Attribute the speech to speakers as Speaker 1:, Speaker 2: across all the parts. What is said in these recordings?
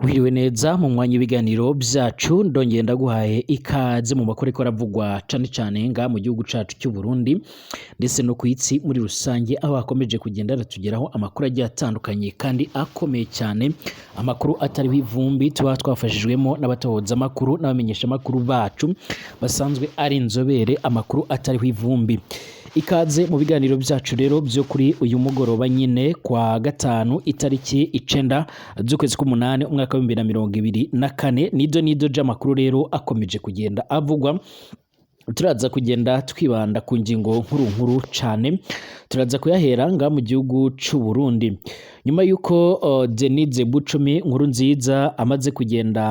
Speaker 1: Wiriwe neza mu mwanya w'ibiganiro vyacu, ndongeye ndaguhaye ikaze mu makuru ariko aravugwa cane cane nga mu gihugu cacu cy'u Burundi ndetse no kw'isi muri rusange, aho hakomeje kugenda aratugeraho amakuru agiye atandukanye kandi akomeye cyane, amakuru atariho ivumbi, tuba twafashijwemo n'abatohoza amakuru n'abamenyesha amakuru bacu basanzwe ari inzobere, amakuru atariho ivumbi. Ikaze mu biganiro byacu rero byo kuri uyu mugoroba nyine kwa gatanu, itariki 9 z'ukwezi k'umunani, umwaka wa 2024. Nido nido j'amakuru rero akomeje kugenda avugwa. Turaza kugenda twibanda ku ngingo nkuru nkuru cane. Turaza kuyahera nga mu gihugu c'u Burundi, nyuma yuko Denise Bucumi nkuru nziza amaze kugenda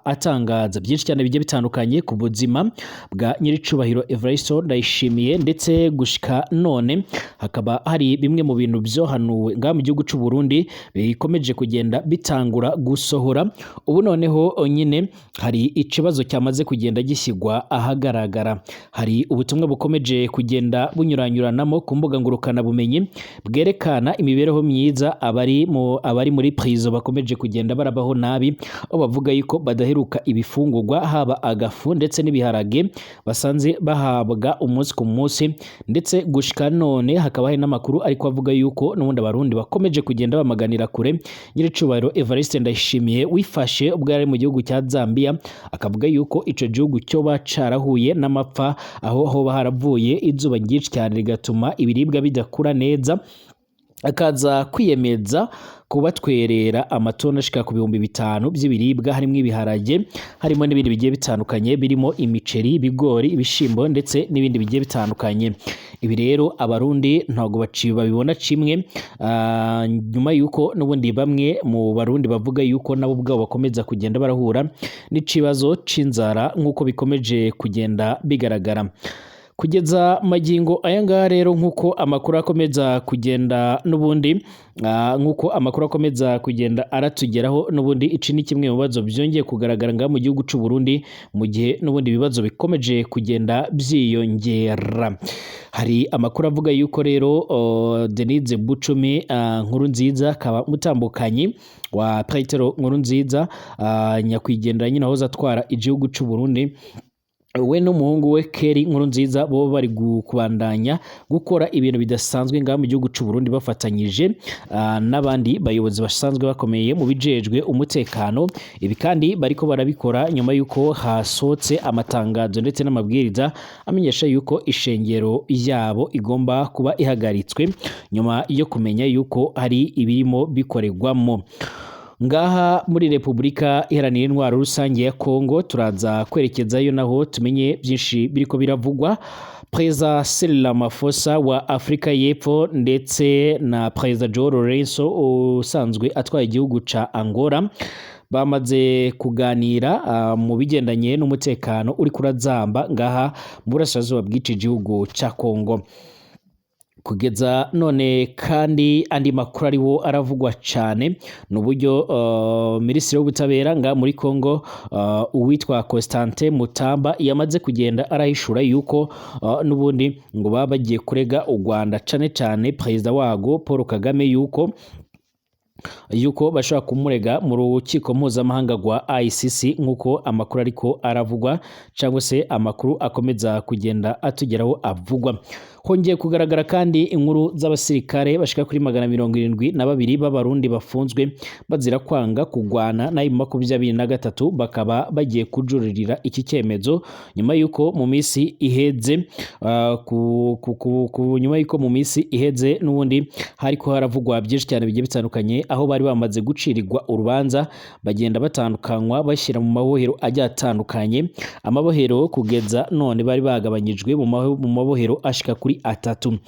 Speaker 1: atangaza byinshi cyane bigiye bitandukanye ku buzima bwa nyiricubahiro Evariste Ndayishimiye, ndetse gushika none hakaba hari bimwe mu bintu vyohanuwe nga mu gihugu c'u Burundi bikomeje kugenda bitangura gusohora. Ubu noneho nyine hari ikibazo cyamaze kugenda gishyirwa ahagaragara. Hari ubutumwa bukomeje kugenda bunyuranyuranamo ku mbuga ngurukanabumenyi bwerekana imibereho myiza abari muri prison bakomeje kugenda barabaho nabi, aho bavuga yuko badaheruka ibifungurwa, haba agafu ndetse n'ibiharage basanze bahabwa umunsi ku munsi. Ndetse gushika none hakaba hari n'amakuru ariko avuga yuko n'ubundi abarundi bakomeje kugenda bamaganira kure nyiricubahiro Evariste Ndayishimiye, wifashe ubwo yari mu gihugu cya Zambia, akavuga yuko ico gihugu cyoba carahuye n'amapfa, aho hoba haravuye izuba ryinshi cyane rigatuma ibiribwa bidakura neza, akaza kwiyemeza kubatwerera amatoni ashika ku 5000 by'ibiribwa, harimo ibiharage, harimo n'ibindi bigiye bitandukanye birimo imiceri, ibigori, ibishimbo ndetse n'ibindi bigiye bitandukanye. Ibi rero abarundi ntabwo babibona kimwe, nyuma yuko n'ubundi bamwe mu barundi bavuga yuko nabo ubwabo bakomeza kugenda barahura n'ikibazo c'inzara nk'uko bikomeje kugenda bigaragara kugeza magingo aya ngaya. Rero nk'uko amakuru akomeza kugenda n'ubundi, nk'uko amakuru akomeza kugenda aratugeraho, n'ubundi ici ni kimwe mu bibazo byongeye kugaragara ngaha mu gihugu c'u Burundi, mu gihe n'ubundi ibibazo bikomeje kugenda byiyongera. Hari amakuru avuga yuko rero Denise Bucumi nkuru nziza, akaba mutambukanyi wa Petero nkuru nziza, nyakwigendera nyine wahoze atwara igihugu c'u Burundi, we n'umuhungu we Kelly nkuru nziza bo bari kubandanya gukora ibintu bidasanzwe ngaha mu gihugu c'u Burundi, bafatanyije n'abandi bayobozi basanzwe bakomeye mu bijejwe umutekano. Ibi kandi bariko barabikora nyuma yuko hasohotse amatangazo ndetse n'amabwiriza amenyesha yuko ishengero yabo igomba kuba ihagaritswe nyuma yo kumenya yuko hari ibirimo bikorerwamo. Ngaha muri Repubulika Iharanira Intwaro Rusange ya Kongo turaza kwerekezayo naho tumenye byinshi biriko biravugwa. Perezida Cyril Ramaphosa wa Afrika y'Epfo ndetse na Perezida João Lourenço usanzwe atwaye igihugu ca Angola bamaze kuganira mu bigendanye n'umutekano uri kurazamba ngaha mu burasirazuba bw'ici gihugu ca Kongo. Kugeza none kandi andi makuru ariwo aravugwa cane ni uburyo minisitiri w'ubutabera nga muri Kongo, uwitwa Constantin Mutamba, yamaze kugenda arahishura yuko n'ubundi ngo baba bagiye kurega u Rwanda, cane cane perezida wago Paul Kagame, yuko bashobora kumurega mu rukiko mpuzamahanga rwa ICC, nk'uko amakuru ariko aravugwa cyangwa se amakuru akomeza kugenda atugeraho avugwa. Hongeye kugaragara kandi inkuru z'abasirikare bashika kuri 172 b'abarundi bafunzwe bazira kwanga kugwana na 23, bakaba bagiye kujuririra iki cyemezo nyuma yuko mu minsi iheze nyuma yuko mu minsi iheze n'ubundi hariko haravugwa byinshi cyane bigiye bitandukanye, aho bari bamaze gucirirwa urubanza, bagenda batandukanywa, bashyira mu mabohero agiye atandukanye. Amabohero kugeza none bari bagabanyijwe mu mabohero ashika kuri atatu.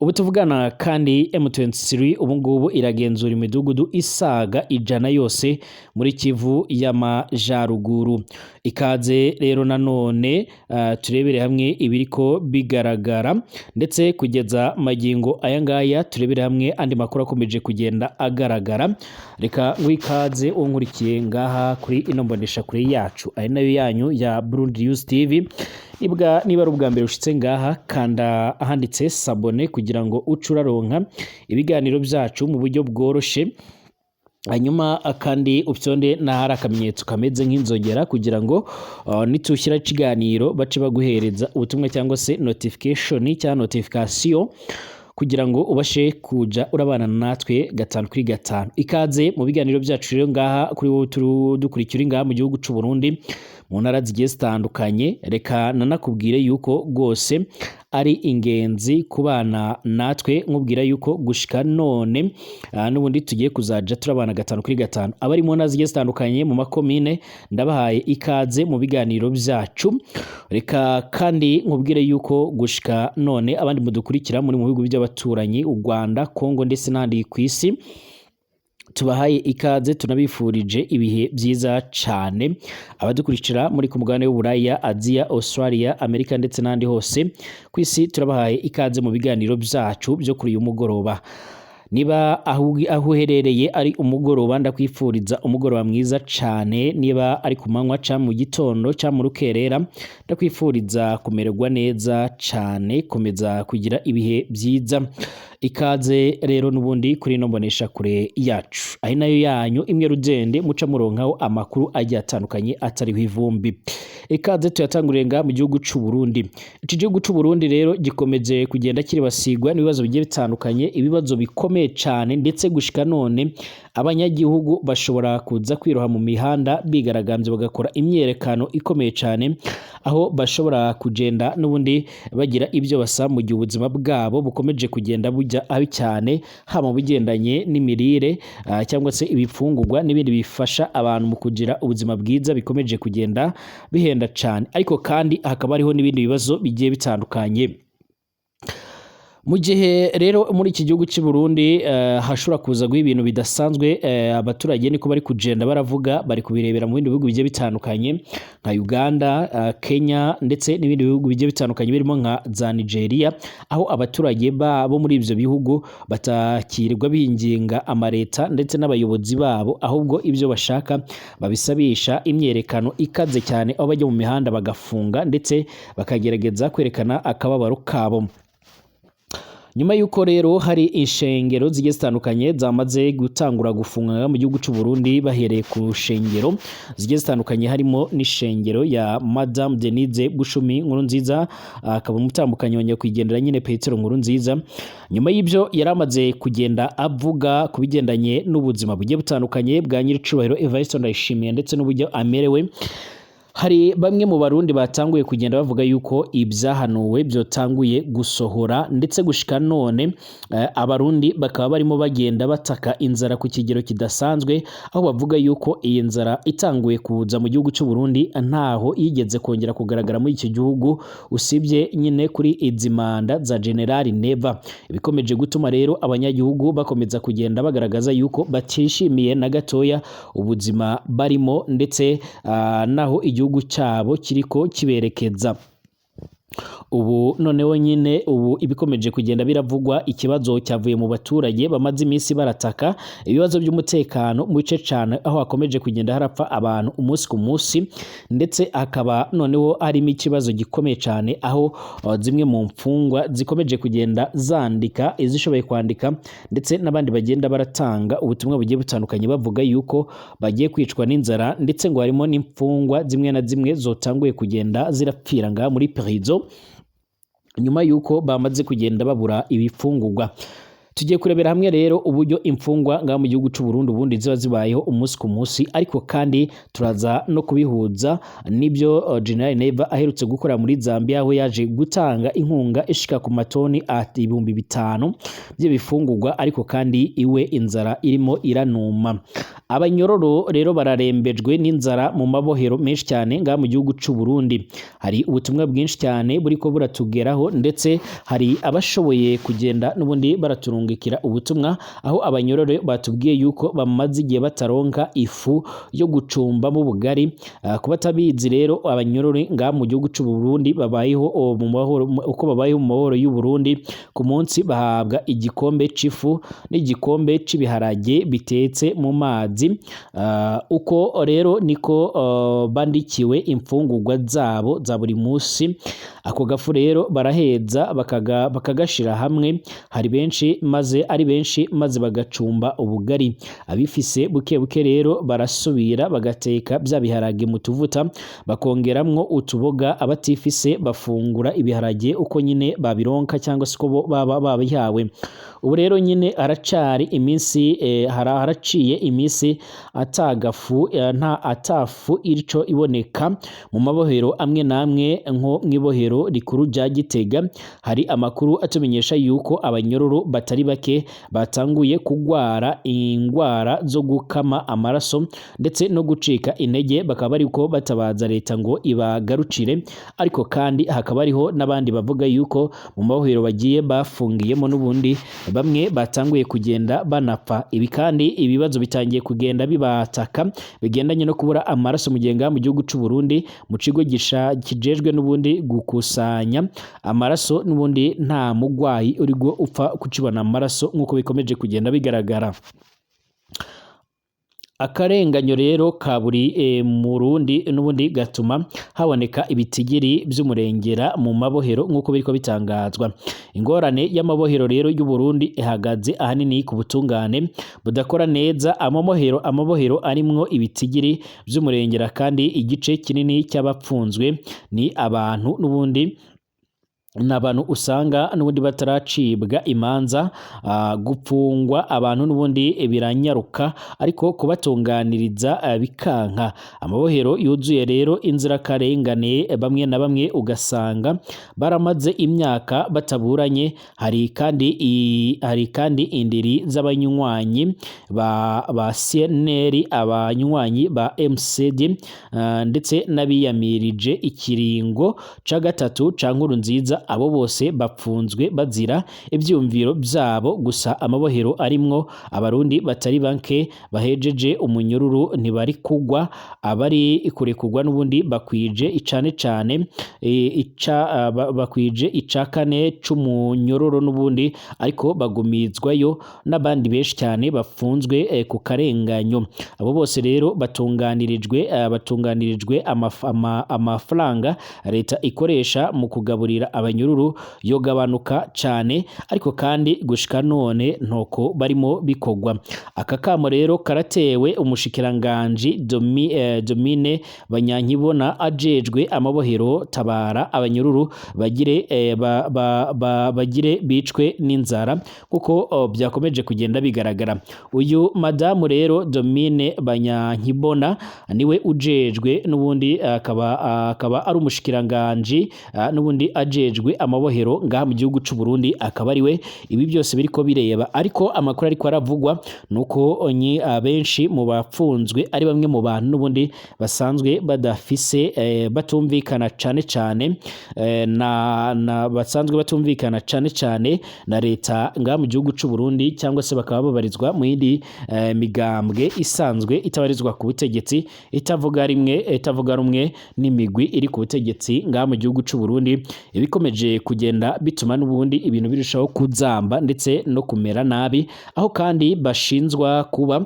Speaker 1: Ubu tuvugana kandi M23 ubu ngubu iragenzura imidugudu isaga 100 yose muri Kivu y'Amajaruguru. Ikaze rero nanone turebere hamwe ibiriko bigaragara, ndetse kugeza magingo aya ngaya turebere hamwe andi makuru akomeje kugenda agaragara. Reka ngwikaze unkurikiye ngaha kuri ino mbonesha kure yacu, ari nayo yanyu ya Burundi News TV. Niba ari ubwa mbere ushitse ngaha, kanda ahanditse s'abonner kugira ngo uce uraronka ibiganiro byacu mu buryo bworoshe. Hanyuma kandi upyonde n'ahari akamenyetso kameze nk'inzogera kugira ngo nitushyira ikiganiro bace baguhereza ubutumwa cyangwa se notification cyangwa notification, kugira ngo ubashe kuja urabana natwe gatanu kuri gatanu. Ikaze mu biganiro byacu rero ngaha kuri wowe dukurikira uri ngaha mu gihugu c'u Burundi mu ntara zigiye zitandukanye. Reka nanakubwire yuko rwose ari ingenzi kubana natwe, nkubwira yuko gushika none n'ubundi tugiye kuzaja turabana gatanu kuri gatanu. Abari mu ntara zigiye zitandukanye mu makomine, ndabahaye ikaze mu biganiro byacu. Reka kandi nkubwire yuko gushika none abandi mudukurikira muri mu bihugu by'abaturanyi, u Rwanda, Kongo ndetse n'ahandi ku isi, tubahaye ikaze, tunabifurije ibihe byiza cyane. Abadukurikira muri ku mugabane w'Uburaya, Aziya, Australia, Amerika ndetse n'ahandi hose ku isi, turabahaye ikaze mu biganiro byacu byo kuri uyu mugoroba. Niba aho uherereye ari umugoroba, ndakwifuriza umugoroba mwiza cyane. Niba ari ku manywa cyangwa mu gitondo cyangwa mu rukerera, ndakwifuriza kumererwa neza cyane, komeza kugira ibihe byiza. Ikaze rero n'ubundi kuri ino mbonesha kure yacu, aho nayo yanyu imwe rugende muca muronkaho amakuru agiye atandukanye atariho ivumbi. Ikaze tuyatanguriye ngaha mu gihugu c'u Burundi. Iki gihugu c'u Burundi rero gikomeje kugenda kiribasirwa n'ibibazo bigiye bitandukanye, ibibazo bikomeye cyane, ndetse gushika none abanyagihugu bashobora kuza kwiroha mu mihanda bigaragambye, bagakora imyerekano ikomeye cyane, aho bashobora kugenda n'ubundi bagira ibyo basaba mu gihe ubuzima bwabo bukomeje kugenda bujya abi cyane, haba mu bigendanye n'imirire cyangwa se ibifungurwa n'ibindi bifasha abantu mu kugira ubuzima bwiza bikomeje kugenda bihenda cyane. Ariko kandi hakaba hariho n'ibindi bibazo bigiye bitandukanye. Mu gihe rero muri iki gihugu cy'u Burundi hashobora kuza guha ibintu bidasanzwe, abaturage niko bari kugenda baravuga, bari kubirebera mu bindi bihugu bigiye bitandukanye nka Uganda, Kenya ndetse n'ibindi bihugu bigiye bitandukanye birimo nka za Nigeria, aho abaturage babo muri ibyo bihugu batakirwa binginga amareta ndetse n'abayobozi babo, ahubwo ibyo bashaka babisabisha imyerekano ikaze cyane, aho bajya mu mihanda bagafunga ndetse bakagerageza kwerekana akababaro kabo. Nyuma y'uko rero hari inshengero zigiye zitandukanye zamaze gutangura gufunga mu gihugu cy'u Burundi, bahereye ku nshengero zigiye zitandukanye harimo n'ishengero ya Madame Denise Bushumi Nkurunziza, akaba umutambukanyi wa nyakwigendera nyine Petero Nkurunziza. Nyuma y'ibyo yari amaze kugenda avuga ku bigendanye n'ubuzima bugiye butandukanye bwa nyiricubahiro Evariste Ndayishimiye ndetse n'uburyo amerewe, hari bamwe mu Barundi batanguye kugenda bavuga yuko ibyahanuwe byotanguye gusohora, ndetse gushika none Abarundi bakaba barimo bagenda bataka inzara ku kigero kidasanzwe, aho bavuga yuko iyi nzara itanguye kuza mu gihugu cy'u Burundi ntaho yigeze kongera kugaragara muri iki gihugu usibye nyine kuri izi manda za General Neva. Bikomeje gutuma rero abanyagihugu bakomeza kugenda bagaragaza yuko batishimiye na gatoya ubuzima barimo, ndetse naho igihugu cyabo kiriko kiberekeza. Ubu noneho nyine ubu ibikomeje kugenda biravugwa, ikibazo cyavuye mu baturage bamaze iminsi barataka ibibazo by'umutekano mu bice cyane, aho hakomeje kugenda harapfa abantu umunsi ku munsi, ndetse hakaba noneho harimo ikibazo gikomeye cyane, aho zimwe mu mfungwa zikomeje kugenda zandika izishoboye kwandika, ndetse n'abandi bagenda baratanga ubutumwa bugiye butandukanye bavuga yuko bagiye kwicwa n'inzara, ndetse ngo harimo n'imfungwa zimwe na zimwe zotanguye kugenda zirapfira ngaha muri prison nyuma yuko bamaze kugenda babura ibifungurwa. Tugiye kurebera hamwe rero uburyo imfungwa ngaha mu gihugu cy'u Burundi ubundi ziba zibayeho umunsi ku munsi, ariko kandi turaza no kubihuza n'ibyo General Neva aherutse gukora muri Zambia, aho yaje gutanga inkunga ishika ku matoni 5000 by'ibifungurwa, ariko kandi iwe inzara irimo iranuma. Abanyororo rero bararembejwe n'inzara mu mabohero menshi cyane ngaha mu gihugu cy'u Burundi. Hari ubutumwa bwinshi cyane buriko buratugeraho, ndetse hari abashoboye kugenda n'ubundi baraturungikira ubutumwa, aho abanyororo batubwiye yuko bamaze igihe bataronka ifu yo gucumbamo ubugari. Ku batabizi rero, abanyororo ngaha mu gihugu cy'u Burundi babayeho mu mahoro, uko babayeho mu mahoro y'u Burundi, ku munsi bahabwa igikombe c'ifu n'igikombe c'ibiharage bitetse mu mazi. Uko rero niko bandikiwe imfungurwa zabo za buri munsi. Ako gafu rero baraheza bakagashira hamwe, hari benshi maze ari benshi, maze bagacumba ubugari. Abifise buke buke rero barasubira bagateka bya biharage mu tuvuta, bakongeramwo utuboga. Abatifise bafungura ibiharage uko nyine babironka cyangwa se uko bo baba babihawe. Ubu rero nyine haracari iminsi, haraciye iminsi atagafu, nta atafu irico iboneka mu mabohero amwe n'amwe, nko mw'ibohero rikuru rya Gitega. Hari amakuru atumenyesha yuko abanyororo batari bake batanguye kugwara ingwara zo gukama amaraso ndetse no gucika intege, bakaba bariko batabaza leta ngo ibagarucire. Ariko kandi hakaba hariho n'abandi bavuga yuko mu mabohero bagiye bafungiyemo n'ubundi bamwe batanguye kugenda banapfa. Ibi kandi ibibazo bitangiye kugenda bibataka bigendanye no kubura amaraso mu gihe ngaha mu gihugu c'u Burundi, mu kigo kijejwe n'ubundi gukusanya amaraso, n'ubundi nta mugwayi uriko upfa kucibona amaraso nk'uko bikomeje kugenda bigaragara. Akarenganyo rero ka buri Murundi n'ubundi gatuma haboneka ibitigiri vy'umurengera mu mabohero nk'uko biriko bitangazwa. Ingorane y'amabohero rero y'u Burundi ihagaze ahanini ku butungane budakora neza. Amabohero arimwo ibitigiri vy'umurengera, kandi igice kinini cy'abapfunzwe ni abantu n'ubundi ni abantu usanga n'ubundi bataracibwa imanza. Gupfungwa abantu n'ubundi biranyaruka, ariko kubatunganiriza bikanka. Amabohero yuzuye rero inzirakarengane, bamwe na bamwe ugasanga baramaze imyaka bataburanye. Hari kandi indiri z'abanywanyi ba CNL, abanywanyi ba MCD, ndetse n'abiyamirije ikiringo ca gatatu ca Nkurunziza. Abo bose bapfunzwe bazira ivyiyumviro vyabo gusa. Amabohero arimwo abarundi batari bake bahejeje umunyururu ntibari kugwa. Abari kurekurwa n'ubundi bakwije cane cane bakwije ica kane c'umunyororo n'ubundi, ariko bagumizwayo n'abandi benshi cyane bafunzwe ku karenganyo. Abo bose rero batunganirijwe amafaranga leta ikoresha mu kugaburira abanyururu yogabanuka cane, ariko kandi gushika none ntoko barimo bikogwa. Aka kamo rero karatewe umushikiranganji Domine Banyankibona ajejwe amabohero: tabara abanyururu bagire bagire bicwe n'inzara, kuko byakomeje kugenda bigaragara. Uyu madamu rero Domine Banyankibona niwe ujejwe n'ubundi, akaba ari umushikiranganji n'ubundi ajejwe amabohero ngaha mu gihugu c'u Burundi, akaba ariwe ibi byose biriko bireba. Ariko amakuru ariko aravugwa nuko nyi abenshi mu bafunzwe ari bamwe mu bantu n'ubundi basanzwe badafise, batumvikana cane cane na basanzwe batumvikana cane cane na leta ngaha mu gihugu c'u Burundi, cyangwa se bakaba babarizwa mu yindi migambwe isanzwe itabarizwa ku butegetsi, itavuga rumwe n'imigwi iri ku butegetsi ngaha mu gihugu c'u Burundi. Ibikomeje kugenda bituma n'ubundi ibintu birushaho kuzamba ndetse no kumera nabi, aho kandi bashinzwa kuba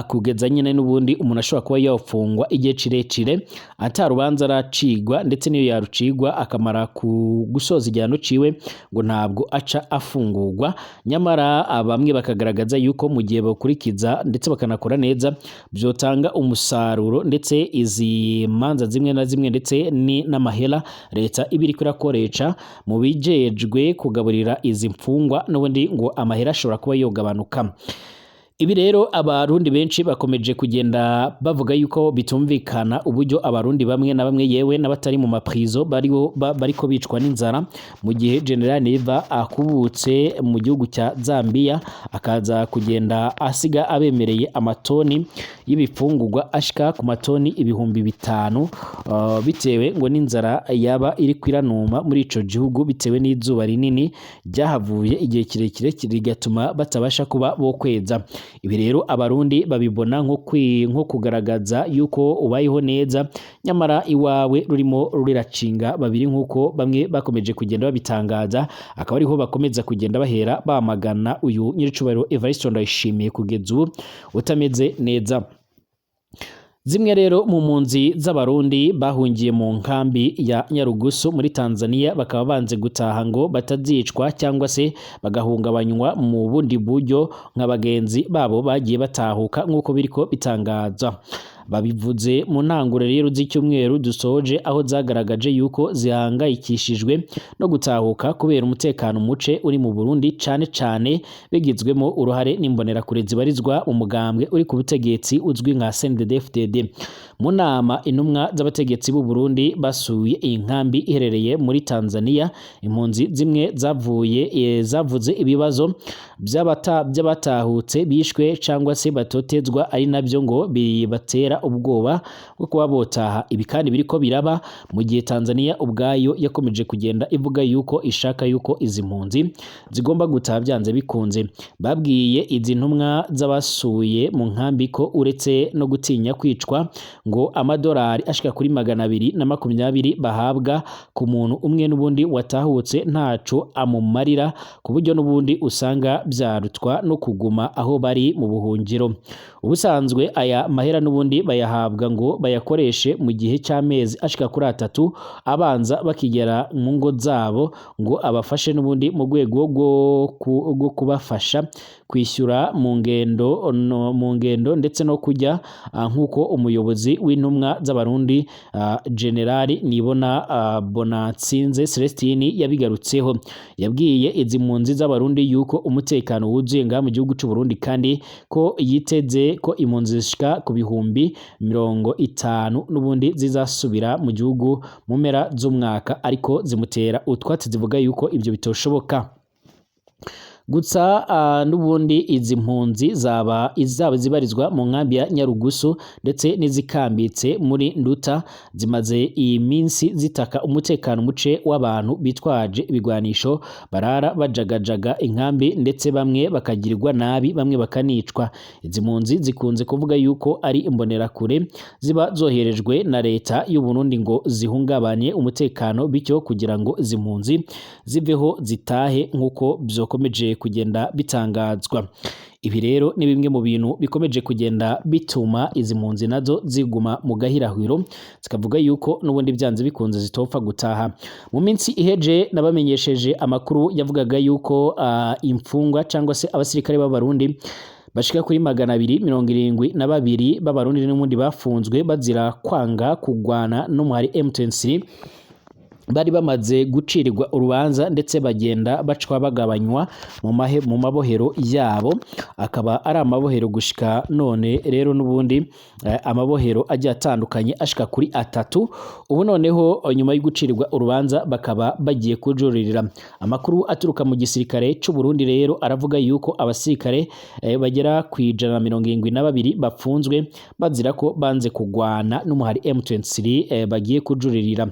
Speaker 1: kugeza nyine n'ubundi umuntu ashobora kuba yafungwa igihe kirekire ata rubanza aracigwa, ndetse n'iyo yarucigwa akamara ku gusoza igihano ciwe ngo ntabwo aca afungurwa. Nyamara bamwe bakagaragaza yuko mu gihe bakurikiza ndetse bakanakora neza byotanga umusaruro, ndetse izi manza zimwe na zimwe ndetse n'amahera leta iba iriko irakoresha mu bijejwe kugaburira izi mfungwa n'ubundi ngo amahera ashobora kuba yogabanuka. Ibi rero abarundi benshi bakomeje kugenda bavuga yuko bitumvikana uburyo abarundi bamwe na bamwe, yewe n'abatari mu maprizo, bariko bicwa n'inzara, mu gihe General Neva akubutse mu gihugu cya Zambia akaza kugenda asiga abemereye amatoni y'ibifungurwa ashika ku matoni 5000, bitewe ngo n'inzara yaba iri kwiranuma muri ico gihugu, bitewe n'izuba rinini ryahavuye igihe kirekire rigatuma batabasha kuba bokweza. Ibi rero abarundi babibona nko kugaragaza yuko ubayeho neza, nyamara iwawe rurimo ruriracinga babiri, nk'uko bamwe bakomeje kugenda babitangaza. Akaba ariho bakomeza kugenda bahera bamagana uyu nyiricubahiro Evariste Ndayishimiye kugeza ubu utameze neza. Zimwe rero mu mpunzi z'Abarundi bahungiye mu nkambi ya Nyarugusu muri Tanzania bakaba banze gutaha ngo batazicwa cyangwa se bagahungabanywa mu bundi buryo nka bagenzi babo bagiye batahuka nk'uko biriko bitangazwa. Babivuze mu ntanguro rero z'icyumweru dusoje, aho zagaragaje yuko zihangayikishijwe no gutahuka kubera umutekano muce uri mu Burundi, cane cane bigizwemo uruhare n'imbonerakure zibarizwa mu mugambwe uri ku butegetsi uzwi nka CNDD-FDD. Mu nama intumwa z'abategetsi b'u Burundi basuye iyi nkambi iherereye muri Tanzania, impunzi zimwe zavuze ibibazo by'abatahutse bishwe cyangwa se batotezwa, ari nabyo ngo bibatera ubwoba bwo kuba botaha. Ibi kandi biriko biraba mu gihe Tanzania ubwayo yakomeje kugenda ivuga yuko ishaka yuko izi mpunzi zigomba gutaha byanze bikunze. Babwiye izi ntumwa z'abasuye mu nkambi ko uretse no gutinya kwicwa, ngo amadolari ashika kuri 220 bahabwa ku muntu umwe n'ubundi watahutse ntaco amumarira, ku buryo n'ubundi usanga byarutwa no kuguma aho bari mu buhungiro. Ubusanzwe aya mahera n'ubundi bayahabwa ngo bayakoreshe mu gihe cy'amezi ashika kuri 3 abanza bakigera mu ngo zabo, ngo abafashe n'ubundi mu rwego rwo kubafasha kwishyura mu ngendo ndetse no kujya, nk'uko umuyobozi w'intumwa z'Abarundi Generali Nibona Bonatsinze Celestine yabigarutseho. Yabwiye izi mpunzi z'Abarundi yuko umutekano wuzuye ngaha mu gihugu cy'u Burundi, kandi ko yiteze ko impunzi zishika ku 50,000 n'ubundi zizasubira mu gihugu mu mpera z'umwaka, ariko zimutera utwatsi zivuga yuko ibyo bitoshoboka. Gusa n'ubundi izi mpunzi zaba zibarizwa mu nkambi ya Nyarugusu ndetse n'izikambitse muri Nduta zimaze iyi minsi zitaka umutekano muce w'abantu bitwaje ibigwanisho barara bajagajaga inkambi, ndetse bamwe bakagirirwa nabi, bamwe bakanicwa. Izi mpunzi zikunze kuvuga yuko ari imbonerakure ziba zoherejwe na leta y'u Burundi ngo zihungabanye umutekano, bityo kugira ngo izi mpunzi ziveho zitahe nk'uko byokomeje kugenda bitangazwa. Ibi rero ni bimwe mu bintu bikomeje kugenda bituma izi mpunzi nazo ziguma mu gahirahiro, zikavuga yuko n'ubundi byanze bikunze zitopfa gutaha. Mu minsi iheje nabamenyesheje amakuru yavugaga yuko imfungwa cyangwa se abasirikare b'Abarundi bashika kuri 272 b'Abarundi n'ubundi bafunzwe bazira kwanga kugwana n'umuhari M23, bari bamaze gucirirwa urubanza ndetse bagenda bacwa bagabanywa mu mabohero yabo, akaba ari amabohero gushika none rero n'ubundi amabohero agiye atandukanye ashika kuri 3. Ubu noneho nyuma yo gucirirwa urubanza bakaba bagiye kujuririra. Amakuru aturuka mu gisirikare cy'u Burundi rero aravuga yuko abasirikare bagera ku 172 bafunzwe bazira ko banze kugwana n'umuhari M23 bagiye kujuririra.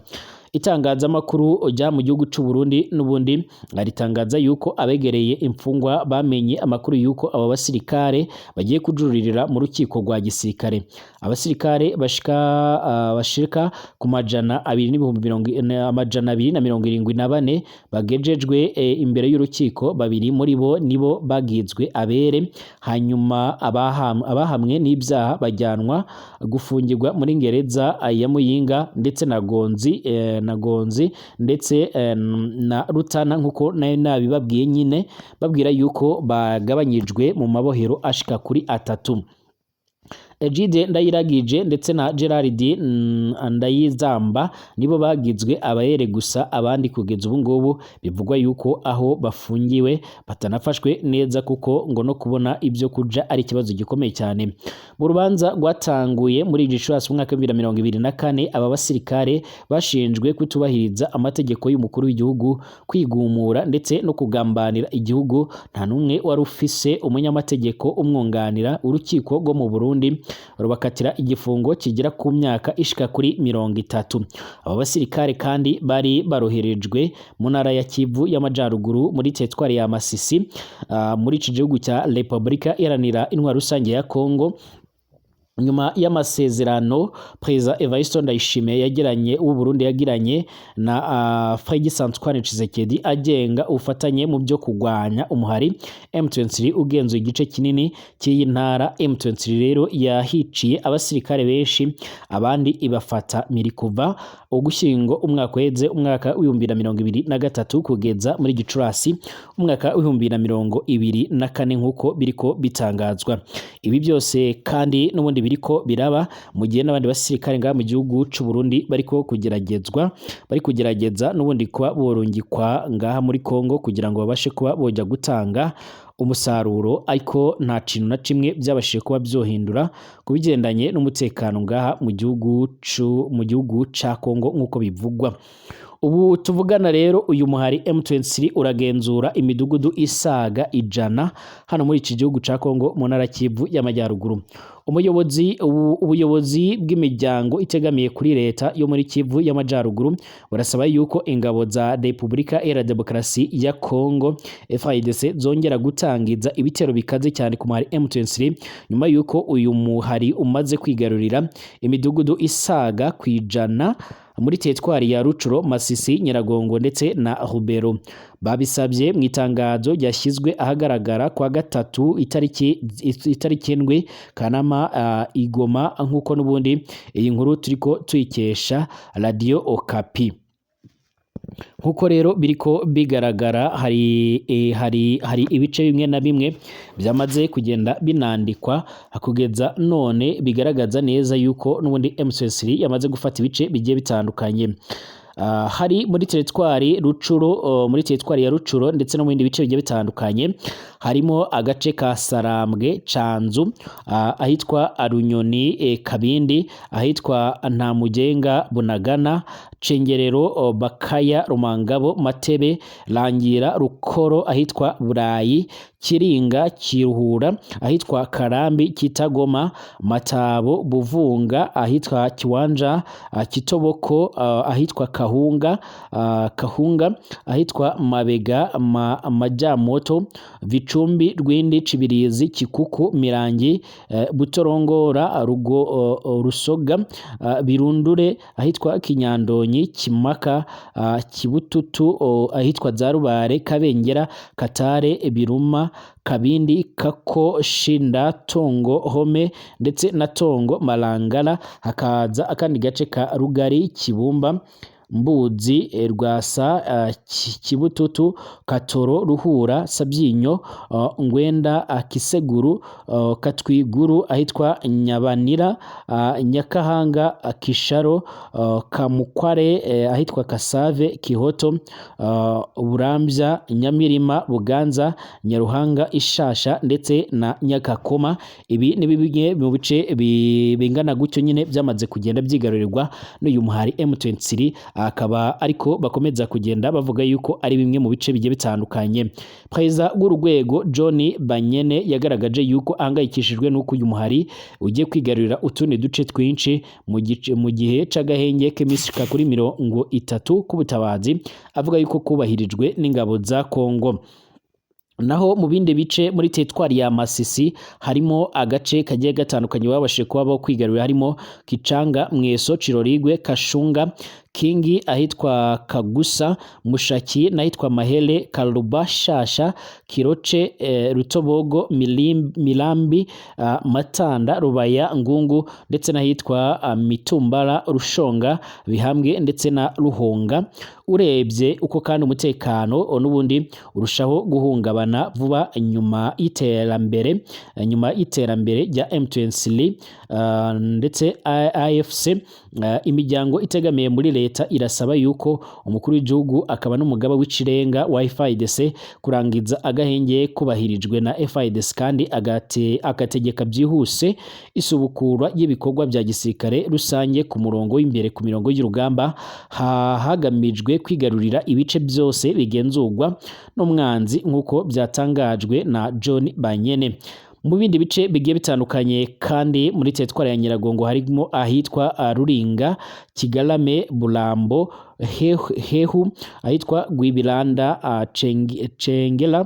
Speaker 1: Itangazamakuru rya mu gihugu cy'u Burundi n'ubundi ritangaza yuko abegereye imfungwa bamenye amakuru yuko aba basirikare bagiye kujuririra mu rukiko rwa gisirikare. Abasirikare bashika ku 274 bagejejwe imbere y'urukiko, babiri muri bo nibo bagizwe abere, hanyuma abahamwe n'ibyaha bajyanwa gufungirwa muri Ngereza ya Muyinga ndetse na Gonzi ndetse na Rutana, nkuko nayo nabibabwiye nyine babwira yuko bagabanyijwe mu mabohero ashika kuri 3. Egide Ndayiragije ndetse na Gerard Ndayizamba nibo bagizwe abayere gusa, abandi kugeza ubu ngubu bivugwa yuko aho bafungiwe batanafashwe neza, kuko ngo no kubona ibyo kuja ari ikibazo gikomeye cyane. Mu rubanza rwatanguye muri Gicurasi umwaka wa 2024, aba basirikare bashinjwe kutubahiriza amategeko y'umukuru w'igihugu, kwigumura ndetse no kugambanira igihugu. Nta n'umwe wari ufise umunyamategeko umwunganira. Urukiko rwo mu Burundi rubakatira igifungo kigera ku myaka ishika kuri 30. Aba basirikare kandi bari baroherejwe mu ntara ya Kivu y'Amajaruguru muri teritwari ya Masisi, muri iki gihugu cya Repubulika Iharanira Intwaro Rusange ya Kongo, Nyuma y'amasezerano Perezida Evariste Ndayishimiye yagiranye w'u Burundi yagiranye na Félix Antoine Tshisekedi agenga ubufatanye mu byo kugwanya umuhari M23 ugenzuye igice kinini cy'iyi ntara, M23 rero yahiciye abasirikare benshi, abandi ibafata miri kuva Ugushyingo umwaka uheze, umwaka w'2023, kugeza muri Gicurasi umwaka w'2024, nk'uko biriko bitangazwa. Ibi byose kandi n'ubundi biriko biraba mu gihe n'abandi basirikare ngaha mu gihugu c'u Burundi bariko kugeragezwa, bari kugerageza n'ubundi kuba borungikwa ngaha muri Kongo kugira ngo babashe kuba boja gutanga umusaruro, ariko nta kintu na kimwe byabashije kuba byohindura ku bigendanye n'umutekano ngaha mu gihugu ca Kongo nk'uko bivugwa. Ubu tuvugana rero, uyu muhari M23 uragenzura imidugudu isaga 100 hano muri iki gihugu ca Kongo, mu ntara Kivu y'Amajyaruguru. Ubuyobozi bw'imiryango itegamiye kuri leta yo muri Kivu y'Amajyaruguru burasaba yuko ingabo za Repubulika Iharanira Demokarasi ya Kongo, FARDC, zongera gutangiza ibitero bikaze cyane ku muhari M23, nyuma yuko uyu muhari umaze kwigarurira imidugudu isaga 100 muri teritwari ya Rucuro, Masisi, Nyiragongo ndetse na Rubero. Babisabye mu itangazo ryashyizwe ahagaragara kwa gatatu itariki 7 Kanama igoma, nk'uko n'ubundi iyi nkuru turiko tuyikesha Radio Okapi. Nkuko rero biriko bigaragara, hari ibice bimwe na bimwe byamaze kugenda binandikwa kugeza none, bigaragaza neza yuko n'ubundi M23 yamaze gufata ibice bigiye bitandukanye. Hari muri teritwari Rucuro, muri teritwari ya Rucuro ndetse no mu bindi bice bigiye bitandukanye, harimo agace ka Sarambwe, Canzu, ahitwa Arunyoni, Kabindi, ahitwa Ntamugenga, Bunagana, Cengerero, Bakaya, Rumangabo, Matebe, Rangira, Rukoro, ahitwa Burayi, Kiringa, Kiruhura, ahitwa Karambi, Kitagoma, Matabo, Buvunga, ahitwa Kiwanja, Kitoboko, ahitwa Kahunga, ahitwa Mabega, Majyamoto, Vicumbi, Rwindi, Cibirizi, Kikuku, Mirangi, Butorongora, Rugo, Rusoga, Birundure, ahitwa Kinyandonyi, Kimaka, Kibututu, ahitwa Zarubare, Kabengera, Katare, Biruma, Kabindi, Kako, Shinda, Tongo, Home ndetse na Tongo Marangara. Hakaza akandi gace ka Rugari, Kibumba, Mbuzi, Rwasa, Kibututu, Katoro, Ruhura, Sabyinyo, Ngwenda, Kiseguru, Katwiguru, ahitwa Nyabanira, Nyakahanga, Kisharo, Kamukware, ahitwa Kasave, Kihoto, Burambya, Nyamirima, Buganza, Nyaruhanga, Ishasha ndetse na Nyakakoma. Ibi ni bimwe mu bice bingana gutyo nyine byamaze kugenda byigarurirwa n'uyu muhari M23, akaba ariko bakomeza kugenda bavuga yuko ari bimwe mu bice bigiye bitandukanye. Perezida w'urwego John Banyene yagaragaje yuko ahangayikishijwe n'uko uyu muhari ugiye kwigarurira utundi duce twinshi mu gihe c'agahenge k'iminsi ishika kuri 30 k'ubutabazi, avuga yuko kubahirijwe n'ingabo za Kongo. Naho mu bindi bice muri teritwari ya Masisi, harimo agace kagiye gatandukanye babashije kuba bo kwigarurira, harimo Kicanga, Mweso, Cirorigwe, Kashunga, Kingi, ahitwa Kagusa, Mushaki n'ahitwa Mahele, Karuba, Shasha, Kiroce, Rutobogo, Milambi, Matanda, Rubaya, Ngungu ndetse n'ahitwa Mitumbara, Rushonga, Bihambwe ndetse na Ruhonga. Urebye uko kandi umutekano n'ubundi urushaho guhungabana vuba nyuma y'iterambere rya M23 ndetse AFC, imiryango itegamiye muri leta irasaba yuko umukuru w'igihugu akaba n'umugaba w'ikirenga wa FARDC kurangiza agahenge kubahirijwe na FARDC, kandi agategeka byihuse isubukurwa ry'ibikorwa bya gisirikare rusange ku murongo w'imbere, ku mirongo y'urugamba, hagamijwe kwigarurira ibice byose bigenzurwa n'umwanzi, nk'uko byatangajwe na John Banyene. Mu bindi bice bigiye bitandukanye kandi muri teritwari ya Nyiragongo, harimo ahitwa Ruringa, Kigarame, Burambo, Hehu, ahitwa Gwibiranda, Cengera.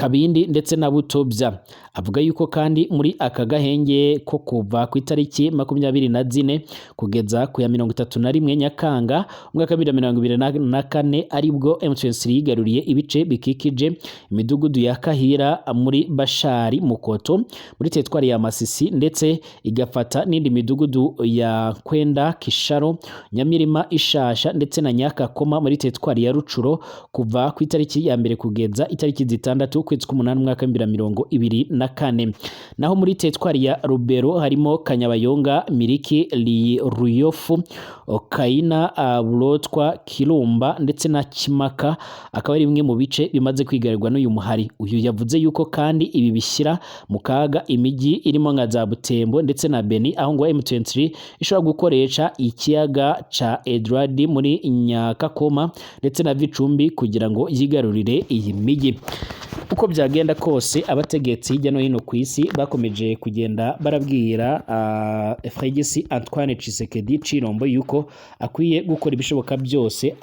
Speaker 1: Kabindi ndetse na Butobya. Avuga yuko kandi muri aka gahenge ko kuva ku itariki 24 kugeza ku ya 31 Nyakanga umwaka wa 2024 aribwo M23 yigaruriye ibice bikikije imidugudu ya Kahira muri Bashari Mukoto muri teritwari ya Masisi, ndetse igafata n'indi midugudu ya Kwenda, Kisharo, Nyamirima, Ishasha ndetse na Nyakakoma muri teritwari ya Rucuro kuva ku itariki ya 1 kugeza itariki 6 ukwezi k'umunani umwaka wa 2024. Naho muri teritwari ya Rubero harimo Kanyabayonga, Miriki, Ruyofu, Kaina, Burotwa, Kirumba ndetse na Kimaka, akaba ari bimwe mu bice bimaze kwigarirwa n'uyu muhari. Uyu yavuze yuko kandi ibi bishyira mu kaga imijyi irimo nka za Butembo ndetse na Beni, aho ngo M23 ishobora gukoresha ikiyaga ca Edward muri Nyakakoma ndetse na Vicumbi kugira ngo yigarurire iyi mijyi. Uko byagenda kose, abategetsi hirya no hino ku isi bakomeje kugenda barabwira Félix Antoine Tshisekedi Tshilombo yuko akwiye gukora ibishoboka byose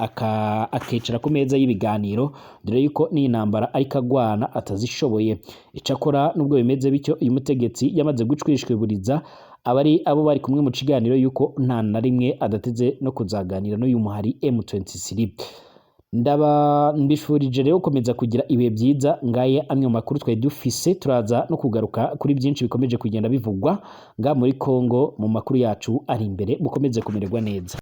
Speaker 1: akicara ku meza y'ibiganiro, dore yuko n'intambara ariko agwana atazishoboye. Icakora nubwo bimeze bityo, uyu mutegetsi yamaze gucwishwiburiza abari abo bari kumwe mu kiganiro yuko nta na rimwe adateze no kuzaganira n'uyu muhari M23. Ndaba mbifurije rero gukomeza kugira ibihe byiza. Ngaye amwe mu makuru twari dufise, turaza no kugaruka kuri byinshi bikomeje kugenda bivugwa nga muri Kongo mu makuru yacu ari imbere. Mukomeze kumererwa neza.